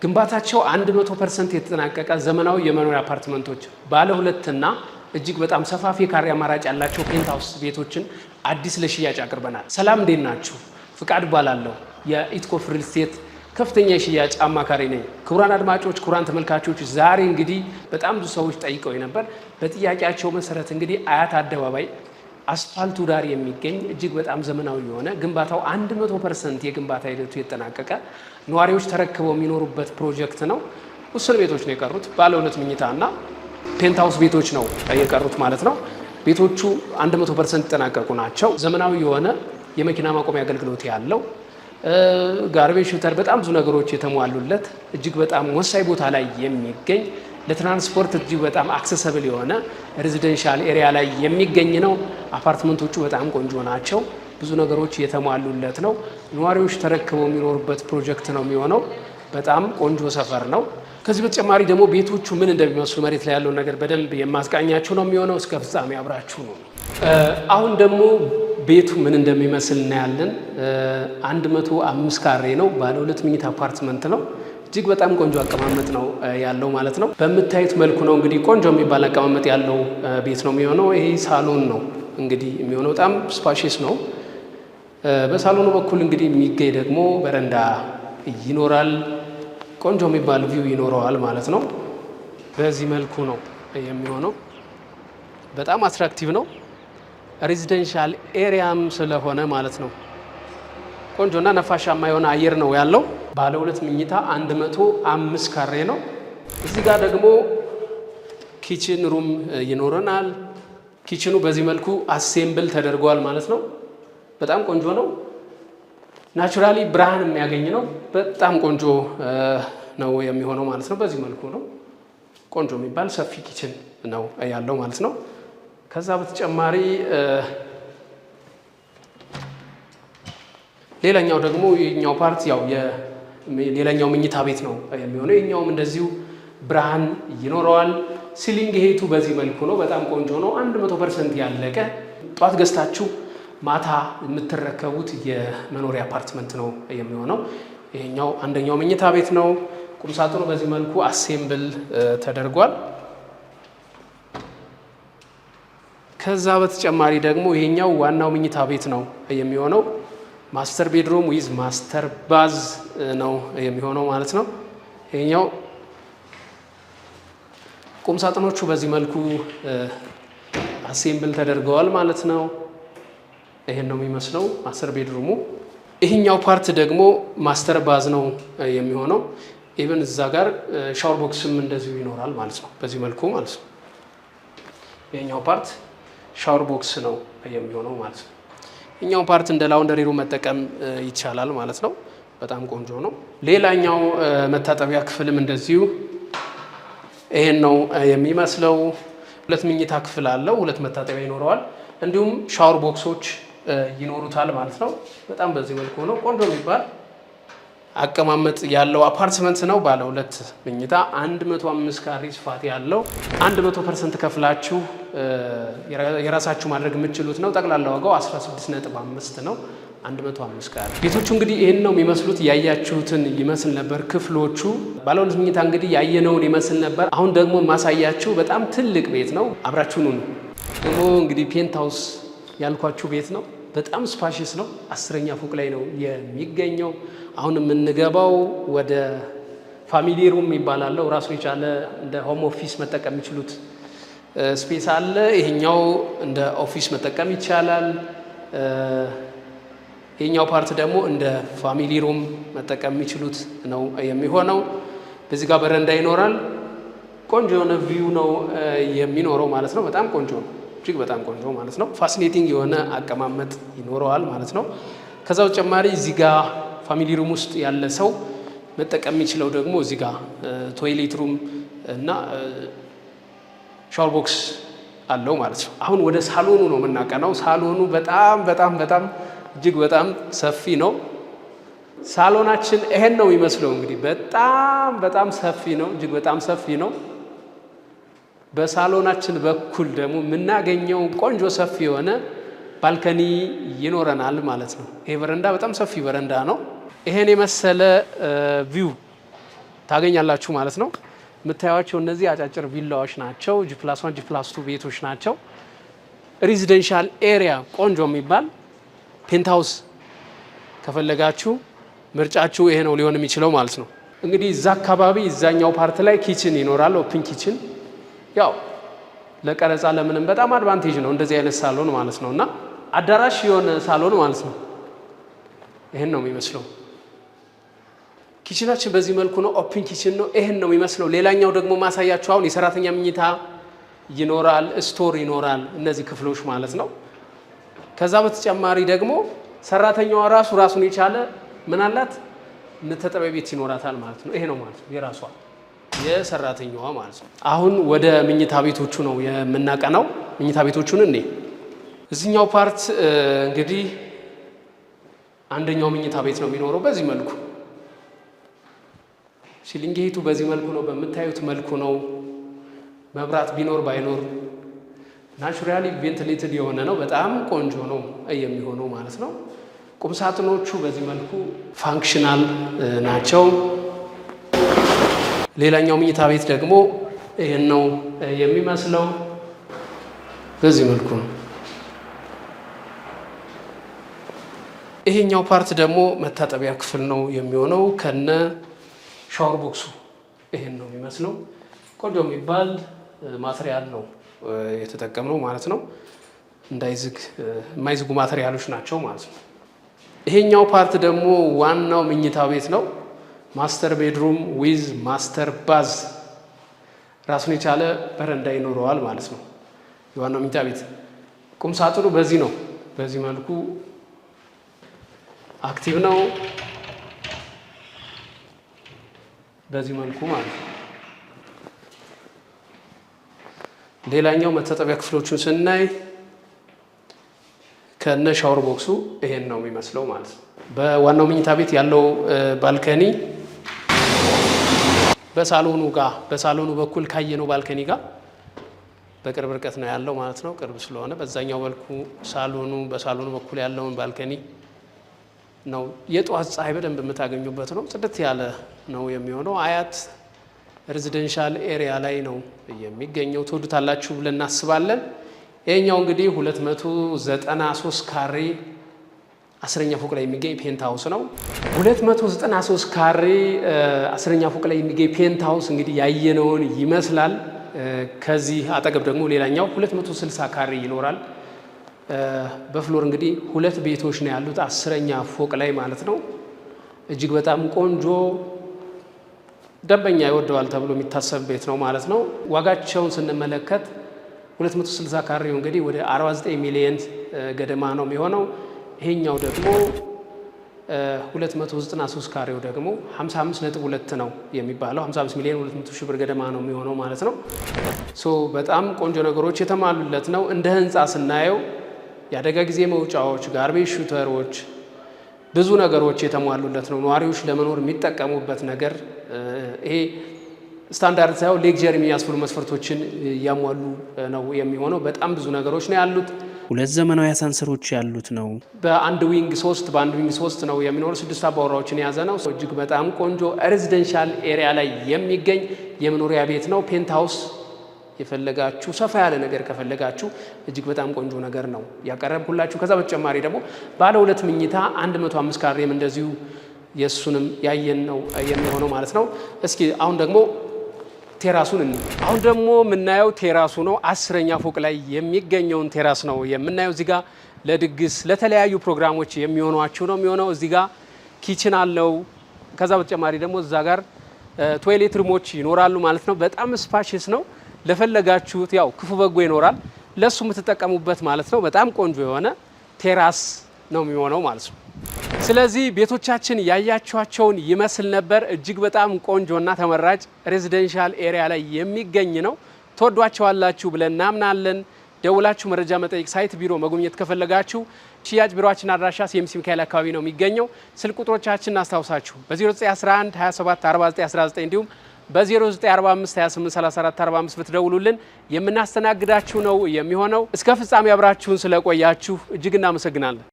ግንባታቸው 100% የተጠናቀቀ ዘመናዊ የመኖሪያ አፓርትመንቶች፣ ባለ ሁለትና እጅግ በጣም ሰፋፊ የካሬ አማራጭ ያላቸው penthouse ቤቶችን አዲስ ለሽያጭ አቅርበናል። ሰላም፣ እንዴት ናችሁ? ፍቃድ እባላለሁ። የኢትኮፍ ሪል ስቴት ከፍተኛ የሽያጭ አማካሪ ነኝ። ክቡራን አድማጮች፣ ክቡራን ተመልካቾች፣ ዛሬ እንግዲህ በጣም ብዙ ሰዎች ጠይቀው ነበር። በጥያቄያቸው መሰረት እንግዲህ አያት አደባባይ አስፋልቱ ዳር የሚገኝ እጅግ በጣም ዘመናዊ የሆነ፣ ግንባታው 100% የግንባታ ሂደቱ የተጠናቀቀ፣ ነዋሪዎች ተረክበው የሚኖሩበት ፕሮጀክት ነው። ውስን ቤቶች ነው የቀሩት። ባለ ሁለት መኝታ እና penthouse ቤቶች ነው የቀሩት ማለት ነው። ቤቶቹ 100% የተጠናቀቁ ናቸው። ዘመናዊ የሆነ የመኪና ማቆሚያ አገልግሎት ያለው፣ garbage shooter፣ በጣም ብዙ ነገሮች የተሟሉለት፣ እጅግ በጣም ወሳኝ ቦታ ላይ የሚገኝ፣ ለትራንስፖርት እጅግ በጣም accessible የሆነ residential area ላይ የሚገኝ ነው። አፓርትመንቶቹ በጣም ቆንጆ ናቸው። ብዙ ነገሮች የተሟሉለት ነው። ነዋሪዎች ተረክበው የሚኖሩበት ፕሮጀክት ነው የሚሆነው። በጣም ቆንጆ ሰፈር ነው። ከዚህ በተጨማሪ ደግሞ ቤቶቹ ምን እንደሚመስሉ፣ መሬት ላይ ያለውን ነገር በደንብ የማስቃኛችሁ ነው የሚሆነው። እስከ ፍጻሜ አብራችሁ ነው። አሁን ደግሞ ቤቱ ምን እንደሚመስል እናያለን። 105 ካሬ ነው። ባለ ሁለት መኝታ አፓርትመንት ነው። እጅግ በጣም ቆንጆ አቀማመጥ ነው ያለው ማለት ነው። በምታዩት መልኩ ነው እንግዲህ ቆንጆ የሚባል አቀማመጥ ያለው ቤት ነው የሚሆነው። ይሄ ሳሎን ነው እንግዲህ የሚሆነው፣ በጣም spacious ነው። በሳሎኑ በኩል እንግዲህ የሚገኝ ደግሞ በረንዳ ይኖራል። ቆንጆ የሚባል view ይኖረዋል ማለት ነው። በዚህ መልኩ ነው የሚሆነው። በጣም attractive ነው። Residential area ም ስለሆነ ማለት ነው። ቆንጆና ነፋሻማ የሆነ አየር ነው ያለው። ባለ ሁለት መኝታ 105 ካሬ ነው። እዚህ ጋር ደግሞ kitchen room ይኖረናል። Kitchen ኑ በዚህ መልኩ assemble ተደርጓል ማለት ነው። በጣም ቆንጆ ነው። Naturally ብርሃን የሚያገኝ ነው። በጣም ቆንጆ ነው የሚሆነው ማለት ነው። በዚህ መልኩ ነው፣ ቆንጆ የሚባል ሰፊ kitchen ነው ያለው ማለት ነው። ከዛ በተጨማሪ ሌላኛው ደግሞ የኛው part ያው ሌላኛው መኝታ ቤት ነው የሚሆነው። የኛውም እንደዚሁ ብርሃን ይኖረዋል። Ceiling height ኡ በዚህ መልኩ ነው። በጣም ቆንጆ ነው። 100% ያለቀ፣ ጠዋት ገዝታችሁ ማታ የምትረከቡት የመኖሪያ አፓርትመንት ነው የሚሆነው። ይሄኛው አንደኛው መኝታ ቤት ነው። ቁምሳጥኑ በዚህ መልኩ assemble ተደርጓል። ከዛ በተጨማሪ ደግሞ ይሄኛው ዋናው መኝታ ቤት ነው የሚሆነው። Master bedroom with master bath ነው የሚሆነው ማለት ነው። ይሄኛው ቁምሳጥኖቹ በዚህ መልኩ assemble ተደርገዋል ማለት ነው። ይሄን ነው የሚመስለው master bedroom ኡ። ይሄኛው part ደግሞ master bath ነው የሚሆነው። Even እዛ ጋር shower box ም እንደዚሁ ይኖራል ማለት ነው። በዚህ መልኩ ማለት ነው። ይሄኛው part shower box ነው የሚሆነው ማለት ነው። ይሄኛው part እንደ laundry room መጠቀም ይቻላል ማለት ነው። በጣም ቆንጆ ነው። ሌላኛው መታጠቢያ ክፍልም እንደዚሁ ይሄን ነው የሚመስለው። ሁለት መኝታ ክፍል አለው። ሁለት መታጠቢያ ይኖረዋል። እንዲሁም shower box ኦች ይኖሩታል ማለት ነው። በጣም በዚህ መልኩ ነው፣ ቆንጆ የሚባል አቀማመጥ ያለው አፓርትመንት ነው። ባለ ሁለት መኝታ፣ 105 ካሬ ስፋት ያለው፣ 100% ከፍላችሁ የራሳችሁ ማድረግ የምትችሉት ነው። ጠቅላላ ዋጋው 16.5 ነው። 105 ካሬ። ቤቶቹ እንግዲህ ይህን ነው የሚመስሉት። ያያችሁትን ይመስል ነበር ክፍሎቹ። ባለ ሁለት መኝታ እንግዲህ ያየነውን ይመስል ነበር። አሁን ደግሞ ማሳያችሁ በጣም ትልቅ ቤት ነው። አብራችሁን ሁኑ። ደግሞ እንግዲህ penthouse ያልኳችሁ ቤት ነው። በጣም spacious ነው። 10ኛ ፎቅ ላይ ነው የሚገኘው። አሁን የምንገባው ወደ family room ይባላል። ራሱን የቻለ እንደ home office መጠቀም የሚችሉት space አለ። ይሄኛው እንደ office መጠቀም ይቻላል። ይሄኛው part ደግሞ እንደ family room መጠቀም የሚችሉት ነው የሚሆነው። በዚህ ጋር በረንዳ ይኖራል። ቆንጆ የሆነ view ነው የሚኖረው ማለት ነው። በጣም ቆንጆ ነው። እጅግ በጣም ቆንጆ ማለት ነው። Fascinating የሆነ አቀማመጥ ይኖረዋል ማለት ነው። ከዛ በተጨማሪ እዚህ ጋር family room ውስጥ ያለ ሰው መጠቀም የሚችለው ደግሞ እዚህ ጋር toilet room እና shower box አለው ማለት ነው። አሁን ወደ ሳሎኑ ነው የምናቀናው። ሳሎኑ በጣም በጣም በጣም እጅግ በጣም ሰፊ ነው። ሳሎናችን ይሄን ነው የሚመስለው። እንግዲህ በጣም በጣም ሰፊ ነው። እጅግ በጣም ሰፊ ነው። በሳሎናችን በኩል ደግሞ የምናገኘው ቆንጆ ሰፊ የሆነ balcony ይኖረናል ማለት ነው። ይሄ በረንዳ በጣም ሰፊ በረንዳ ነው። ይሄን የመሰለ view ታገኛላችሁ ማለት ነው። የምታዩቸው እነዚህ አጫጭር ቪላዎች ናቸው። G+1 G+2 ቤቶች ናቸው። Residential area ቆንጆ የሚባል penthouse ከፈለጋችሁ ምርጫችሁ ይሄ ነው ሊሆን የሚችለው ማለት ነው። እንግዲህ እዛ አካባቢ እዛኛው part ላይ kitchen ይኖራል። Open kitchen ያው ለቀረጻ ለምንም በጣም advantage ነው እንደዚህ አይነት ሳሎን ማለት ነው። እና አዳራሽ የሆነ ሳሎን ማለት ነው። ይህን ነው የሚመስለው። Kitchen ኣችን በዚህ መልኩ ነው። Open kitchen ነው። ይህን ነው የሚመስለው። ሌላኛው ደግሞ ማሳያችሁ አሁን የሰራተኛ መኝታ ይኖራል፣ store ይኖራል፣ እነዚህ ክፍሎች ማለት ነው። ከዛ በተጨማሪ ደግሞ ሰራተኛዋ ራሱ ራሱን የቻለ ምን አላት መታጠቢያ ቤት ይኖራታል ማለት ነው። ይሄ ነው ማለት ነው የራሷ የሰራተኛዋ ማለት ነው። አሁን ወደ መኝታ ቤቶቹ ነው የምናቀናው። መኝታ ቤቶቹን እኔ እዚህኛው part እንግዲህ አንደኛው መኝታ ቤት ነው የሚኖረው በዚህ መልኩ ceiling height ኡ በዚህ መልኩ ነው፣ በምታዩት መልኩ ነው። መብራት ቢኖር ባይኖር naturally ventilated የሆነ ነው። በጣም ቆንጆ ነው የሚሆነው ማለት ነው። ቁምሳጥኖቹ በዚህ መልኩ functional ናቸው። ሌላኛው መኝታ ቤት ደግሞ ይህን ነው የሚመስለው። በዚህ መልኩ ነው። ይሄኛው part ደግሞ መታጠቢያ ክፍል ነው የሚሆነው ከነ shower box ኡ ይሄን ነው የሚመስለው። ቆንጆ የሚባል material ነው የተጠቀምነው ማለት ነው። እንዳይዝግ የማይዝጉ material ኦች ናቸው ማለት ነው። ይሄኛው part ደግሞ ዋናው መኝታ ቤት ነው። Master bedroom with master bath ራሱን የቻለ በረንዳ ይኖረዋል ማለት ነው። የዋናው መኝታ ቤት ቁም ሳጥኑ በዚህ ነው። በዚህ መልኩ active ነው። በዚህ መልኩ ማለት ነው። ሌላኛው መታጠቢያ ክፍሎቹን ስናይ ከነ shower box ኡ ይሄን ነው የሚመስለው ማለት ነው። በዋናው መኝታ ቤት ያለው balcony በሳሎኑ ጋር በሳሎኑ በኩል ካየነው balcony ጋር በቅርብ ርቀት ነው ያለው ማለት ነው። ቅርብ ስለሆነ በዛኛው በኩል ሳሎኑ በሳሎኑ በኩል ያለውን balcony ነው። የጠዋት ፀሐይ በደንብ የምታገኙበት ነው። ጽድት ያለ ነው የሚሆነው። አያት residential area ላይ ነው የሚገኘው። ትወዱታላችሁ ብለን እናስባለን። ይሄኛው እንግዲህ 293 ካሬ 10ኛ ፎቅ ላይ የሚገኝ penthouse ነው። 293 ካሬ 10ኛ ፎቅ ላይ የሚገኝ penthouse እንግዲህ ያየነውን ይመስላል። ከዚህ አጠገብ ደግሞ ሌላኛው 260 ካሬ ይኖራል። በ floor እንግዲህ ሁለት ቤቶች ነው ያሉት 10ኛ ፎቅ ላይ ማለት ነው። እጅግ በጣም ቆንጆ ደንበኛ ይወደዋል ተብሎ የሚታሰብ ቤት ነው ማለት ነው። ዋጋቸውን ስንመለከት 260 ካሬው እንግዲህ ወደ 49 ሚሊየን ገደማ ነው የሚሆነው። ይሄኛው ደግሞ 293 ካሬው ደግሞ 55.2 ነው የሚባለው። 55 ሚሊዮን 200 ሺህ ብር ገደማ ነው የሚሆነው ማለት ነው። So በጣም ቆንጆ ነገሮች የተሟሉለት ነው። እንደ ህንፃ ስናየው የአደጋ ጊዜ መውጫዎች፣ garbage shooter ኦች፣ ብዙ ነገሮች የተሟሉለት ነው። ነዋሪዎች ለመኖር የሚጠቀሙበት ነገር ይሄ ስታንዳርድ ሳይሆን luxury የሚያስብሉ መስፈርቶችን እያሟሉ ነው የሚሆነው። በጣም ብዙ ነገሮች ነው ያሉት። ሁለት ዘመናዊ አሳንሰሮች ያሉት ነው። በአንድ wing ሶስት ነው የሚኖሩ ስድስት አባወራዎችን የያዘ ነው። እጅግ በጣም ቆንጆ residential area ላይ የሚገኝ የመኖሪያ ቤት ነው። Penthouse የፈለጋችሁ ሰፋ ያለ ነገር ከፈለጋችሁ እጅግ በጣም ቆንጆ ነገር ነው ያቀረብኩላችሁ። ከዛ በተጨማሪ ደግሞ ባለ ሁለት ምኝታ 105 ካሬም እንደዚሁ የእሱንም ያየን ነው የሚሆነው ማለት ነው። እስኪ አሁን ደግሞ terrace ኡን እንይ። አሁን ደግሞ የምናየው terrace ኡ ነው። 10ኛ ፎቅ ላይ የሚገኘውን terrace ነው የምናየው። እዚህ ጋር ለድግስ ለተለያዩ ፕሮግራሞች የሚሆኗችሁ ነው የሚሆነው። እዚህ ጋር kitchen አለው። ከዛ በተጨማሪ ደግሞ እዛ ጋር toilet room ኦች ይኖራሉ ማለት ነው። በጣም spacious ነው። ለፈለጋችሁት ያው ክፉ በጎ ይኖራል ለሱ የምትጠቀሙበት ማለት ነው። በጣም ቆንጆ የሆነ terrace ነው የሚሆነው ማለት ነው። ስለዚህ ቤቶቻችን ያያችኋቸውን ይመስል ነበር። እጅግ በጣም ቆንጆና ተመራጭ residential area ላይ የሚገኝ ነው። ትወዷቸዋላችሁ ብለን እናምናለን። ደውላችሁ መረጃ መጠየቅ፣ site ቢሮ መጎብኘት ከፈለጋችሁ ሽያጭ ቢሮአችን አድራሻ ሲኤምሲ ሚካኤል አካባቢ ነው የሚገኘው። ስልክ ቁጥሮቻችን እናስታውሳችሁ በ0911 27 49 19 እንዲሁም በ0945 28 34 45 ብትደውሉልን የምናስተናግዳችሁ ነው የሚሆነው። እስከ ፍጻሜ አብራችሁን ስለቆያችሁ እጅግ እናመሰግናለን።